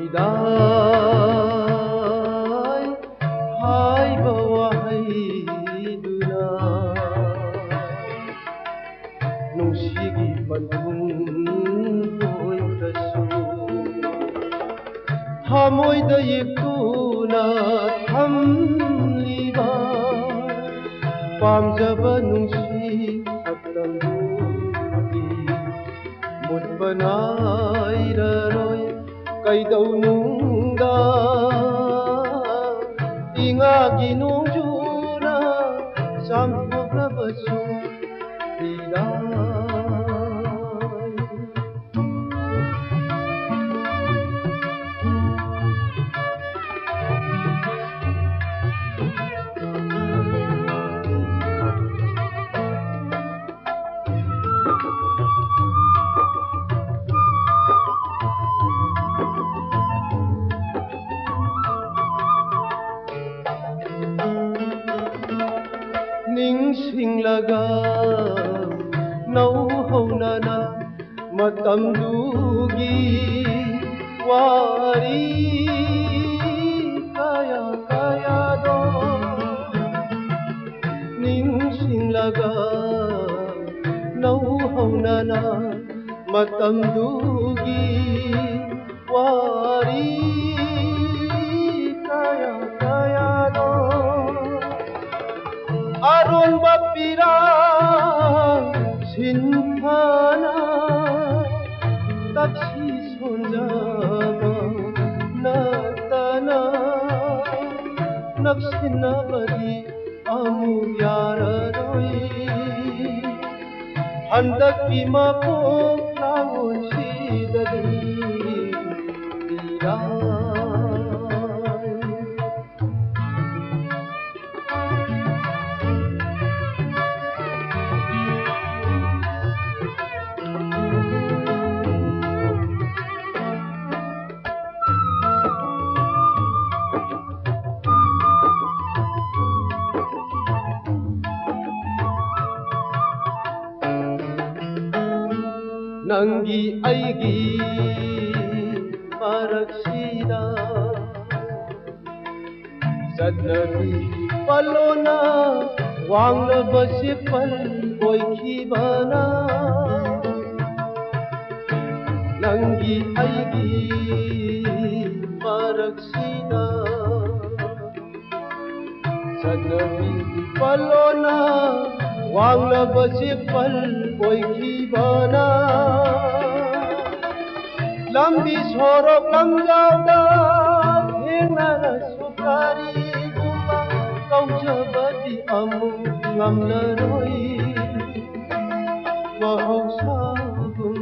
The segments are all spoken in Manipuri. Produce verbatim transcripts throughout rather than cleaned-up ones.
ꯏꯗꯥꯏ ꯍꯥꯏꯕ ꯋꯥꯍꯩꯗꯨꯅ ꯅꯨꯡꯁꯤꯒꯤ ꯄꯟꯊꯨꯡ ꯑꯣꯏꯔꯁꯨ, ꯊꯃꯣꯏꯗ ꯌꯦꯛꯇꯨꯅ ꯊꯝꯂꯤꯕ ꯄꯥꯝꯖꯕ ꯅꯨꯡꯁꯤ ꯁꯛꯇꯝꯗꯨꯗꯤ ꯃꯨꯠꯄ ꯅꯥꯏꯔꯔꯣꯏ꯫ ꯀꯩꯗꯧꯅꯨꯡꯗ ꯏꯉꯥꯒꯤ ꯅꯣꯡꯖꯨꯅ ꯆꯥꯝꯊꯣꯛꯂꯕꯁꯨ ꯏꯔꯥꯏ꯫ ꯅꯤꯡꯁꯤꯡꯂꯒ ꯅꯧꯍꯧꯅꯅ ꯃꯇꯝꯗꯨꯒꯤ ꯋꯥꯔꯤ ꯀꯌꯥ ꯀꯌꯥꯗꯣ ꯅꯤꯡꯁꯤꯡꯂꯒ ꯅꯧꯍꯧꯅꯅ ꯃꯇꯝꯗꯨꯒꯤ ꯋꯥꯔꯤ ꯀꯌꯥ ꯀꯌꯥꯗꯣ ꯑꯔꯣꯟꯕ ꯄꯤꯔꯥꯡ ꯁꯤꯟꯊꯥꯅ ꯇꯛꯁꯤ ꯁꯣꯟꯖꯕ ꯅꯠꯇꯅ ꯅꯛꯁꯤꯟꯅꯕꯗꯤ ꯑꯃꯨꯛ ꯌꯥꯔꯔꯣꯏ꯫ ꯍꯟꯗꯛꯀꯤ ꯃꯄꯣꯛ ꯂꯥꯡꯑꯣꯟꯁꯤꯗꯗꯤ ꯏꯔꯥꯏ꯫ ꯅꯪꯒꯤ ꯑꯩꯒꯤ ꯃꯔꯛꯁꯤꯗ ꯆꯠꯅꯕꯤ ꯄꯜꯂꯣꯅ ꯋꯥꯡꯂꯕ ꯆꯦꯄꯜ ꯑꯣꯏꯈꯤꯕꯅ ꯅꯪꯒꯤ ꯑꯩꯒꯤ ꯃꯔꯛꯁꯤꯗ ꯆꯠꯅꯕꯤ ꯄꯜꯂꯣꯅ ꯋꯥꯡꯂꯕ ꯆꯦꯄꯜ ꯑꯣꯏꯈꯤꯕꯅ ꯂꯝꯕꯤ ꯁꯣꯔꯣꯛ ꯂꯝꯖꯥꯎꯗ ꯊꯦꯡꯅꯔꯁꯨ ꯀꯔꯤꯒꯨꯝꯕ ꯀꯧꯖꯕꯗꯤ ꯑꯃꯨꯛ ꯉꯝꯂꯔꯣꯏ꯫ ꯃꯍꯧꯁꯥꯒꯨꯝ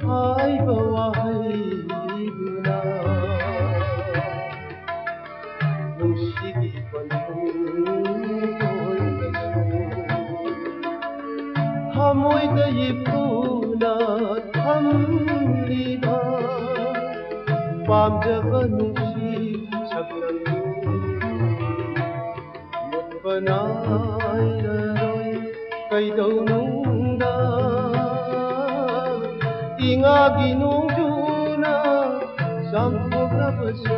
ꯍꯥꯏꯕ ꯋꯥꯍꯩꯗꯨꯅ ꯅꯨꯡꯁꯤꯒꯤ ꯄꯟꯊꯨꯡ ꯑꯣꯏꯔꯁꯨ ꯊꯃꯣꯏꯗ ꯏꯄꯨꯅ ꯊꯝꯂꯤꯕ ꯄꯥꯝꯖꯕ ꯅꯨꯡꯁꯤ ꯁꯛꯇꯝꯗꯨ ꯃꯨꯠꯄ ꯅꯥꯏꯔꯔꯣꯏ꯫ ꯀꯩꯗꯧꯅꯨꯡꯗ ꯏꯉꯥꯒꯤ ꯅꯣꯡꯖꯨꯅ ꯆꯥꯝꯊꯣꯛꯂꯕꯁꯨ